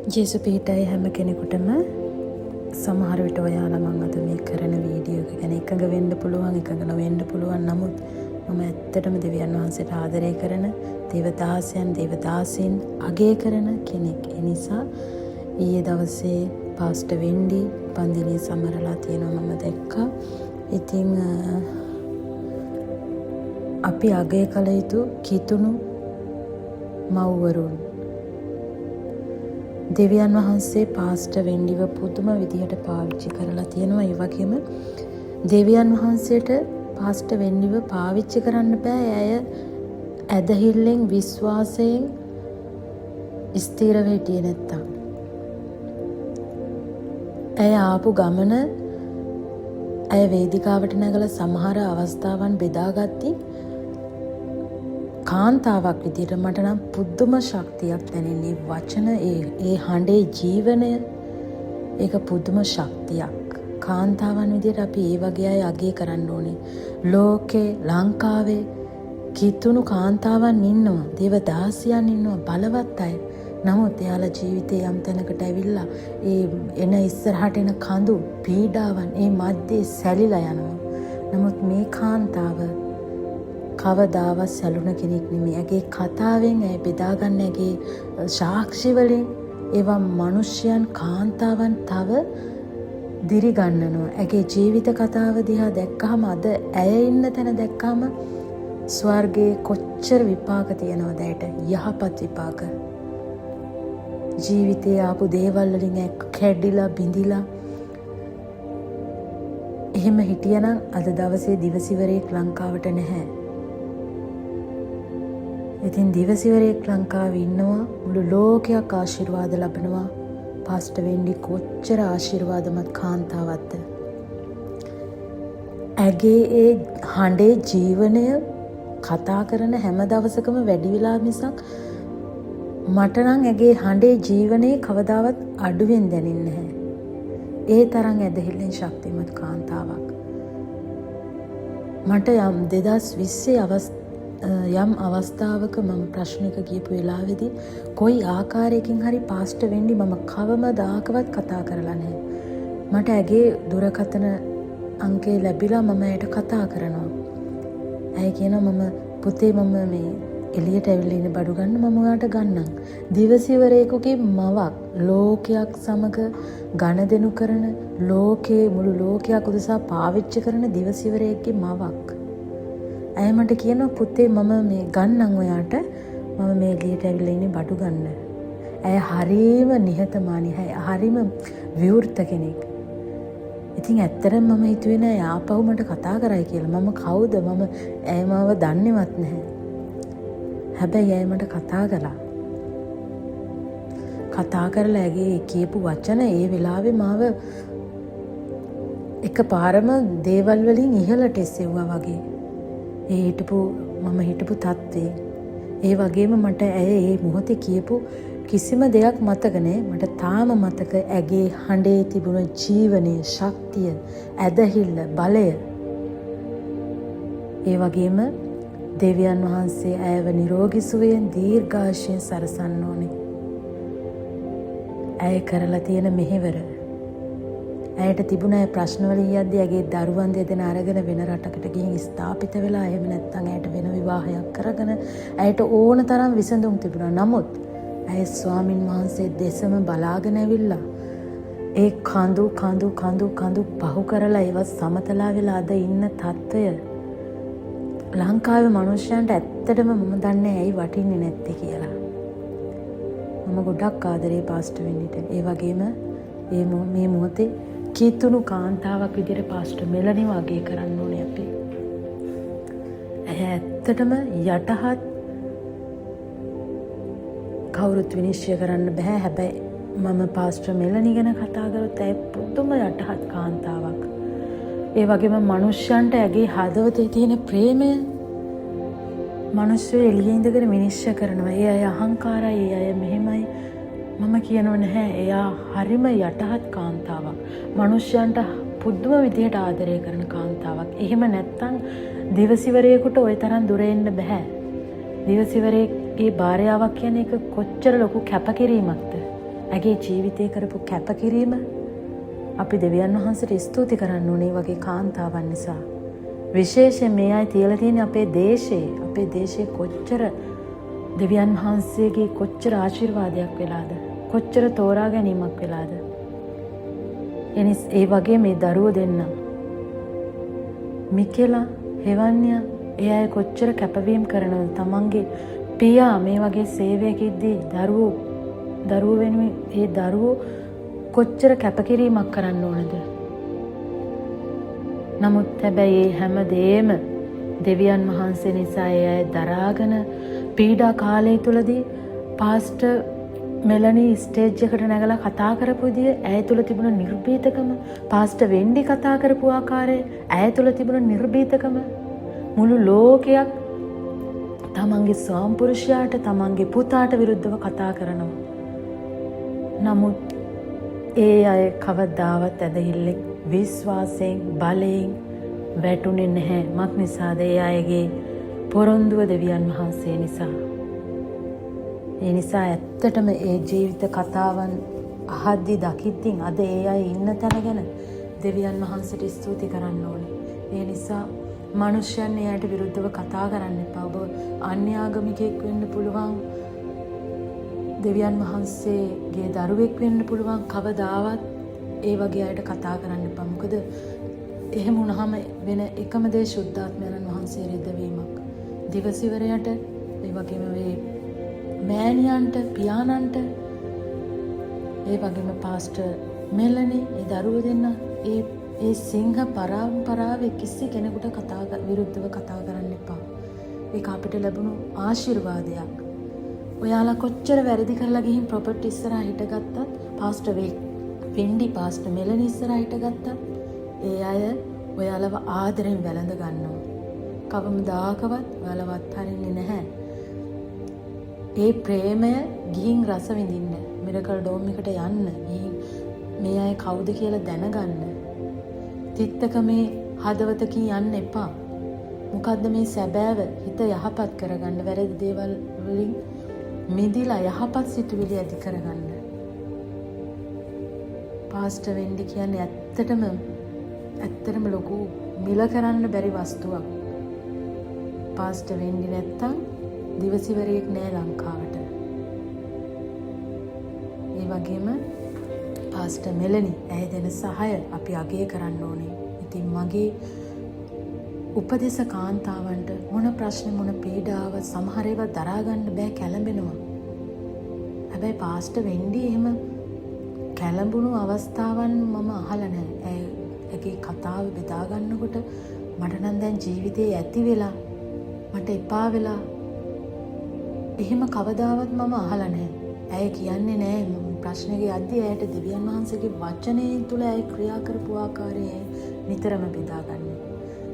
ජේසු පිහිටයි හැම කෙනෙකුටම. සමහර විට ඔයාලා මං අද මේ කරන වීඩියෝ එක ගැන එකඟ වෙන්න පුළුවන්, එකඟ නොවෙන්න පුළුවන්. නමුත් මම ඇත්තටම දෙවියන් වහන්සේට ආදරය කරන, දේවදාසයන් දේවදාසීන් අගය කරන කෙනෙක්. ඒ නිසා ඊයේ දවසේ පාස්ටර් වෙන්ඩි උපන්දිනය සමරලා තියෙනවා මම දැක්කා. ඉතින් අපි අගය කළ යුතු කිතුණු මව්වරුන්, දෙවියන් වහන්සේ පාස්ටර් වෙන්ඩිව පුදුම විදිහට පාවිච්චි කරලා තියෙනවා. ඒ වගේම දෙවියන් වහන්සේට පාස්ටර් වෙන්ඩිව පාවිච්චි කරන්න බෑ ඇය ඇදහිල්ලෙන්, විශ්වාසයෙන් ස්ථිරව හිටියේ නැත්තම්. ඇය ආපු ගමන, ඇය වේදිකාවට නැගලා සමහර අවස්ථාවන් බෙදාගද්දි කාන්තාවක් විදිහට මට නම් පුදුම ශක්තියක් දැනෙන්නේ. වචන, ඒ ඒ හඬේ ජීවනය, ඒක පුදුම ශක්තියක්. කාන්තාවන් විදිහට අපි ඒ වගේ අය අගය කරන්න ඕනේ. ලෝකේ, ලංකාවේ කිතුණු කාන්තාවන් ඉන්නවා, දේවදාසියන් ඉන්නවා, බලවත් අය. නමුත් එයාලා ජීවිතේ යම් තැනකට ඇවිල්ලා ඒ එන ඉස්සරහට එන කඳු පීඩාවන් ඒ මැද්දේ සැලිලා යනවා. නමුත් මේ කාන්තාව කවදාවත් සැලුන කෙනෙක් නෙමෙයි. ඇගේ කතාවෙන්, ඇය බෙදාගන්න ඇගේ සාක්ෂි වලින් ඒවා මිනිසයන්, කාන්තාවන් තව දිරි ගන්නනවා. ඇගේ ජීවිත කතාව දිහා දැක්කහම, අද ඇය ඉන්න තැන දැක්කහම, ස්වර්ගයේ කොච්චර විපාක තියෙනවද ඇයට, යහපත් විපාක. ජීවිතේ ආපු දේවල් වලින් ඇය කැඩිලා බිඳිලා එහෙම හිටියනම් අද දවසේ දිවසිවරයෙක් ලංකාවට නැහැ. ඉතින් දිවසිවරයෙක් ලංකාවේ ඉන්නවා, මුළු ලෝකයක් ආශිර්වාද ලබනවා. පාස්ටර් වෙන්ඩි කොච්චර ආශිර්වාදමත් කාන්තාවක්ද. ඇගේ ඒ හඬේ ජීවනය කතා කරන හැම දවසකම වැඩි වෙලා මිසක් මට නම් ඇගේ හඬේ ජීවනයේ කවදාවත් අඩුවෙන් දැනෙන්නේ නැහැ. ඒ තරම් ඇදහිල්ලෙන් ශක්තිමත් කාන්තාවක්. මට යම් 2020 යම් අවස්ථාවක මම ප්‍රශ්නයක ගියපු වෙලාවේදී කොයි ආකාරයකින් හරි පාස්ටර් වෙන්ඩි මම කවමදාකවත් කතා කරලා නැහැ. මට ඇගේ දුරකථන අංකය ලැබිලා මම ඇයට කතා කරනවා. ඇය කියනවා, මම පුතේ, මම මේ එළියට ඇවිල්ලා ඉන්න බඩු ගන්න, මම ඔයාට ගන්නම්. දිවසිවරයෙකුගේ මවක්, ලෝකයක් සමග ගනුදෙනු කරන, ලෝකේ මුළු ලෝකයක් උදෙසා පාවිච්චි කරන දිවසිවරයෙක්ගේ මවක්. ඇය මට කියනවා, පුතේ, මම මේ ගන්නම් ඔයාට, මම මේ එළියට ඇවිල්ලා ඉන්නේ බඩු ගන්න. ඇය හරීම නිහතමානී, ඇය හරීම විවෘත කෙනෙක්. ඉතින් ඇත්තටම මම හිතුවේ නෑ ආපහු මට කතා කරයි කියලා. මම කවුද? මම ඇය මාව දන්නේවත් නැහැ. හැබැයි ඇය මට කතා කළා. කතා කරලා ඇගේ කියපු වචන ඒ වෙලාවේ මාව එක පාරම දේවල් වලින් ඉහළට එසෙව්වා වගේ. ඒ හිටපු මම හිටපු තත්ත්වේ. ඒ වගේම මට ඇය ඒ මොහොතේ කියපු කිසිම දෙයක් මතක නෑ. මට තාම මතක ඇගේ හඬේ තිබුණ ජීවනය, ශක්තිය, ඇදහිල්ල, බලය. ඒ වගේම දෙවියන් වහන්සේ ඇයව නිරෝගී සුවයෙන්, දීර්ඝායුෂයෙන් සරසන්න ඕනේ. ඇය කරලා තියෙන මෙහෙවර. ඇයට තිබුණ ඇය ප්‍රශ්න වලින් යද්දී ඇගේ දරුවන් දෙදෙනා අරගෙන වෙන රටකට ගිහින් ස්ථාපිත වෙලා, එහෙම නැත්නම් ඇයට වෙන විවාහයක් කරගෙන ඇයට ඕන තරම් විසඳුම් තිබුණා. නමුත් ඇය ස්වාමින් වහන්සේ දෙසම බලාගෙන ඇවිල්ලා ඒ කඳු කඳු කඳු කඳු පහු කරලා ඒවත් සමතලා වෙලා අද ඉන්න තත්ත්වය ලංකාවේ මනුෂ්‍යයන්ට ඇත්තටම මම දන්නේ ඇයි වටින්නේ නැත්තේ කියලා. මම ගොඩක් ආදරේ පාස්ටර් වෙන්ඩිට. ඒ වගේම ඒ මේ මොහොතේ කිතුණු කාන්තාවක් විදිහට පාස්ටර් මෙලනි වගේ කරන්න ඕනේ අපි. ඇය ඇත්තටම යටහත්, කවුරුත් විනිශ්චය කරන්න බෑ. හැබැයි මම පාස්ටර් මෙලනි ගැන කතා කරොත් ඇය පුදුම යටහත් කාන්තාවක්. ඒ වගේම මනුෂ්‍යයන්ට ඇගේ හදවතේ තියෙන ප්‍රේමය, මිනිස්සු එළියේ ඉඳගෙන විනිශ්චය කරනවා. ඒ අය අහංකාරයි, ඒ අය මෙහෙමයි. මම කියනව නැහැ. එයා හරිම යටහත් කාන්තාවක්. මනුෂ්‍යයන්ට පුදුම විදිහට ආදරය කරන කාන්තාවක්. එහෙම නැත්තම් දිවසිවරයෙකුට ඔය තරම් දුර එන්න බෑ. දිවසිවරයෙක්ගේ භාර්යාවක් කියන එක කොච්චර ලොකු කැපකිරීමක්ද? ඇගේ ජීවිතේ කරපු කැපකිරීම අපි දෙවියන් වහන්සේට ස්තුති කරන්න ඕනේ වගේ කාන්තාවන් නිසා. විශේෂයෙන් මේ අය තියලා තියෙන අපේ දේශේ, අපේ දේශේ කොච්චර දෙවියන් වහන්සේගේ කොච්චර ආශිර්වාදයක් වෙලාද, කොච්චර තෝරා ගැනීමක් වෙලාද. ඒ වගේ මේ දරුවෝ දෙන්න මිකේලා, හෙවන්යා, ඒ අය කොච්චර කැපවීම් කරනවද තමන්ගේ පියා මේ වගේ සේවයක ඉද්දී දරුවෝ දරුවෝ වෙනුවෙන් ඒ දරුවෝ කොච්චර කැපකිරීමක් කරන්න ඕනද. නමුත් හැබැයි ඒ හැම දෙයක්ම දෙවියන් වහන්සේ නිසා ඒ අය දරාගෙන පීඩා කාලය තුලදී පාස්ටර් මෙලනි ස්ටේජ් එකට නැගලා කතා කරපු විදිය, ඇය තුල තිබුණ නිර්භීතකම, පාස්ටර් වෙන්ඩි කතා කරපු ආකාරය, ඇය තුල තිබුණ නිර්භීතකම, මුළු ලෝකයක් තමන්ගේ ස්වාමිපුරුෂයාට තමන්ගේ පුතාට විරුද්ධව කතා කරනවා. නමුත් ඒ අය කවදාවත් ඇදහිල්ලෙන් විශ්වාසයෙන් බලයෙන් වැටුනේ නැහැ. මක් නිසාද? ඒ අයගේ පොරොන්දුව දෙවියන් වහන්සේ නිසා. ඒ නිසා ඇත්තටම ඒ ජීවිත කතාවන් අහද්දි දකිද්දි අද ඒ අය ඉන්න තැන ගැන දෙවියන් වහන්සේට ස්තුති කරන්න ඕනේ. ඒ නිසා මනුෂ්‍යයන් ඒ අයට විරුද්ධව කතා කරන්න එපා. ඔබ අන්‍යාගමිකයෙක් වෙන්න පුළුවන්, දෙවියන් වහන්සේගේ දරුවෙක් වෙන්න පුළුවන්, කවදාවත් ඒ වගේ අයට කතා කරන්න එපා. මොකද එහෙම වුණාම වෙන එකම දේ ශුද්ධාත්මයන් වහන්සේ රිදවීමක්. දිවසිවරයට, ඒ වගේම මේ මෑණියන්ට, පියාණන්ට, ඒ වගේම පාස්ටර් මෙලනි, ඒ දරුවෝ දෙන්න, ඒ ඒ සිංහ පරම්පරාවේ කිසි කෙනෙකුට විරුද්ධව කතා කරන්න එපා. ඒක අපිට ලැබුණු ආශිර්වාදයක්. ඔයාලා කොච්චර වැරදි කරලා ගිහින් ප්‍රොපර්ටි ඉස්සරහා හිටගත්තත්, පාස්ටර් වෙන්ඩි, පාස්ටර් මෙලනි ඉස්සරහා හිටගත්තත්, ඒ අය ඔයාලව ආදරෙන් වැළඳ ගන්නවා. කවමදාකවත් ඔයාලව අත්හරින්නේ නැහැ. ඒ ප්‍රේමය ගිහින් රස විඳින්න. මිරකල් ඩෝම් එකට යන්න. ගිහින් මේ අය කවුද කියලා දැනගන්න. තිත්තකමේ හදවතකින් යන්න එපා. මොකද්ද මේ සැබෑව? හිත යහපත් කරගන්න, වැරදි දේවල් වලින් මිදිලා යහපත් සිතුවිලි ඇති කරගන්න. පාස්ටර් වෙන්ඩි කියන්නේ ඇත්තටම ඇත්තටම ලොකු මිල කරන්න බැරි වස්තුවක්. පාස්ටර් වෙන්ඩි නැත්තම් දිවසිවරයෙක් නෑ ලංකාවට. ඒ වගේම පාස්ටර් මෙලනි, ඇය දෙන සහාය අපි අගය කරන්න ඕනේ. ඉතින් මගේ උපදෙස කාන්තාවන්ට, මොන ප්‍රශ්න මොන පීඩාව, සමහර ඒවා දරා ගන්න බෑ, කැළඹෙනවා. හැබැයි පාස්ටර් වෙන්ඩි එහෙම කැළඹුණු අවස්ථාවන් මම අහලා නැහැ. ඇය ඇගේ කතාව බෙදා ගන්නකොට මට නම් දැන් ජීවිතේ ඇති වෙලා, මට එපා වෙලා, එහෙම කවදාවත් මම අහලා නැහැ. ඇය කියන්නේ නෑ මම ප්‍රශ්නයක යද්දි ඇයට දෙවියන් වහන්සේගේ වචනය තුළ ඇය ක්‍රියා කරපු ආකාරය ඇය නිතරම බෙදාගන්නේ.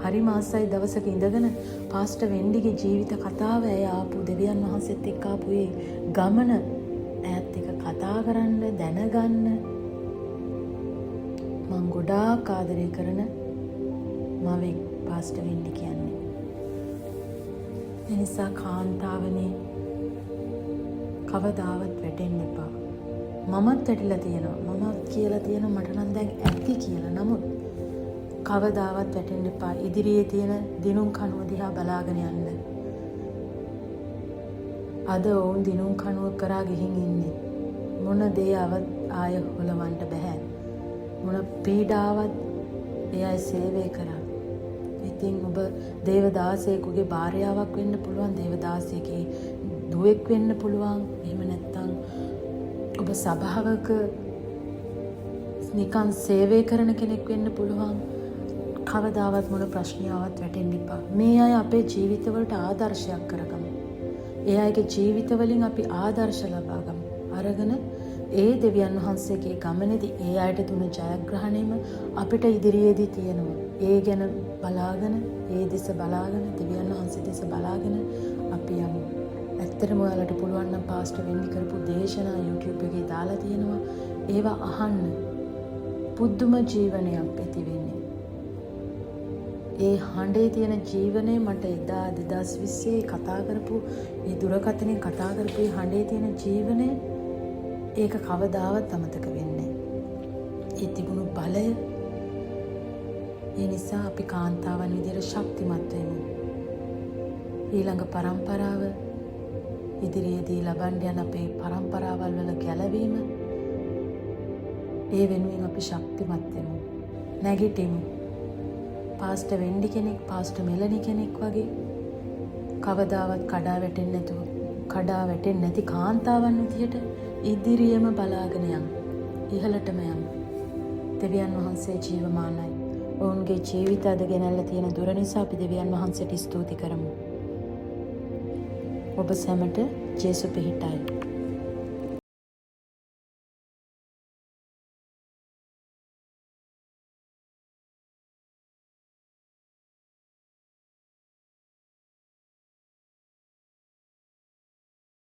හරිම ආසයි දවසක ඉඳගෙන පාස්ටර් වෙන්ඩිගේ ජීවිත කතාව, ඇය ආපු දෙවියන් වහන්සේත් එක්ක ආපු ඒ ගමන ඇයත් එක්ක කතා කරන්න, දැනගන්න. මං ගොඩාක් ආදරය කරන මවෙක් පාස්ටර් වෙන්ඩි කියන්නේ. ඒ නිසා කාන්තාවනේ, කවදාවත් වැටෙන්න එපා. මමත් වැටිලා තියෙනවා. මමත් කියලා තියෙනවා මට නම් දැන් ඇති කියලා. නමුත් කවදාවත් වැටෙන්න එපා. ඉදිරියේ තියෙන දිනුම් කණුව දිහා බලාගෙන යන්න. අද ඔවුන් දිනුම් කණුව කරා ගිහින් ඉන්නේ. මොන දේ ආවත් ආය හොලවන්න බැහැ. මොන පීඩාවත් ඒ අය සේවය කරා. ඉතින් ඔබ දේවදාසයෙකුගේ භාර්යාවක් වෙන්න පුළුවන්, දේවදාසයෙකුගේ දුවෙක් වෙන්න පුළුවන්. එහෙම නැත්නම් ඔබ සභාවක නිකන් සේවය කරන කෙනෙක් වෙන්න පුළුවන්. කවදාවත් මොන ප්‍රශ්නයක් ආවත් වැටෙන්න එපා. මේ අය අපේ ජීවිතවලට ආදර්ශයක් කරගමු. ඒ අයගේ ජීවිතවලින් අපි ආදර්ශ ලබා ගමු. අරගෙන ඒ දෙවියන් වහන්සේගේ ගමනේදී ඒ අයට දුන්න ජයග්‍රහණයම අපිට ඉදිරියේදී තියෙනවා. ඒ ගැන බලාගෙන, ඒ දෙස බලාගෙන, දෙවියන් වහන්සේ දෙස බලාගෙන අපි යමු. ඇත්තටම ඔයාලට පුළුවන් නම් පාස්ටර් වෙන්ඩි කරපු දේශනා YouTube එකේ දාලා තියෙනවා. ඒවා අහන්න. පුදුම ජීවනයක් ඇති වෙන්නේ. ඒ හඬේ තියෙන ජීවනය මට එදා 2020 කතා කරපු ඒ දුරකථනයෙන් කතා කරපු ඒ හඬේ තියෙන ජීවනය ඒක කවදාවත් අමතක වෙන්නේ නෑ. ඒ තිබුණු බලය. ඒ නිසා අපි කාන්තාවන් විදියට ශක්තිමත් වෙමු. ඊළඟ පරම්පරාව, ඉදිරියේදී ලබන්න යන අපේ පරම්පරාවල් වල ගැලවීම, ඒ වෙනුවෙන් අපි ශක්තිමත් වෙමු. නැගිටිමු. පාස්ටර් වෙන්ඩි කෙනෙක්, පාස්ටර් මෙලනි කෙනෙක් වගේ කවදාවත් කඩා වැටෙන්නේ නැතුව, කඩා වැටෙන්නේ නැති කාන්තාවන් විදියට ඉදිරියම බලාගෙන යමු. ඉහළටම යමු. දෙවියන් වහන්සේ ජීවමානයි. ඔවුන්ගේ ජීවිත අද ගෙනල්ලා තියෙන දුර නිසා අපි දෙවියන් වහන්සේට ස්තුති කරමු. ඔබ සැමට ජේසු පිහිටයි.